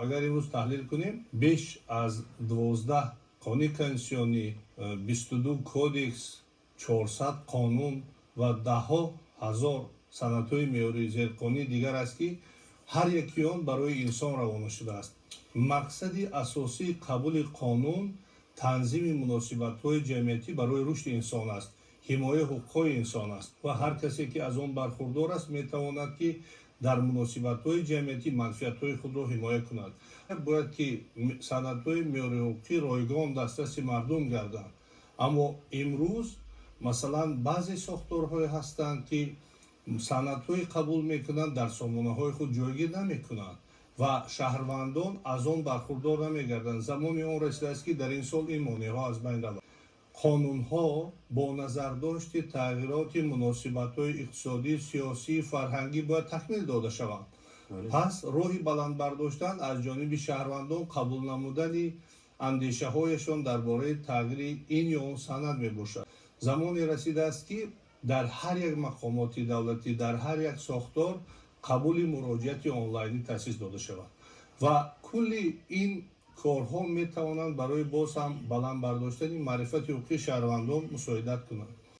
Агар имрӯз таҳлил кунем, беш аз 12 қонуни конститутсионӣ, 22 кодекс, 400 қонун ва даҳҳо ҳазор санадҳои меъёрии зерқонунии дигар аст, ки ҳар яки он барои инсон равона шудааст. Мақсади асосии қабули қонун танзими муносибатҳои ҷамъиятӣ барои рушди инсон аст, ҳимояи ҳуқуқҳои инсон аст ва ҳар касе, ки аз он бархурдор аст, метавонад, ки дар муносибатҳои ҷамъиятӣ манфиатҳои худро ҳимоя кунад. Бояд ки санадҳои меъёрии ҳуқуқӣ ройгон дастраси мардум гарданд. Аммо имрӯз, масалан, баъзе сохторҳое ҳастанд, ки санадҳои қабул мекунанд, дар сомонаҳои худ ҷойгир намекунанд ва шаҳрвандон аз он бархурдор намегарданд. Замони он расидааст, ки дар ин сол ин монеаҳо аз байн раванд. Қонунҳо бо назардошти тағйироти муносибатҳои иқтисодӣ, сиёсӣ, фарҳангӣ бояд такмил дода шаванд. Пас роҳи баланд бардоштан аз ҷониби шаҳрвандон қабул намудани андешаҳояшон дар бораи тағйири ин ё он санад мебошад. Замоне расидааст, ки дар ҳар як мақомоти давлатӣ, дар ҳар як сохтор қабули муроҷиати онлайнӣ таъсис дода шавад ва кулли ин корҳо метавонанд барои боз ҳам баланд бардоштани маърифати ҳуқуқии шаҳрвандон мусоидат кунанд.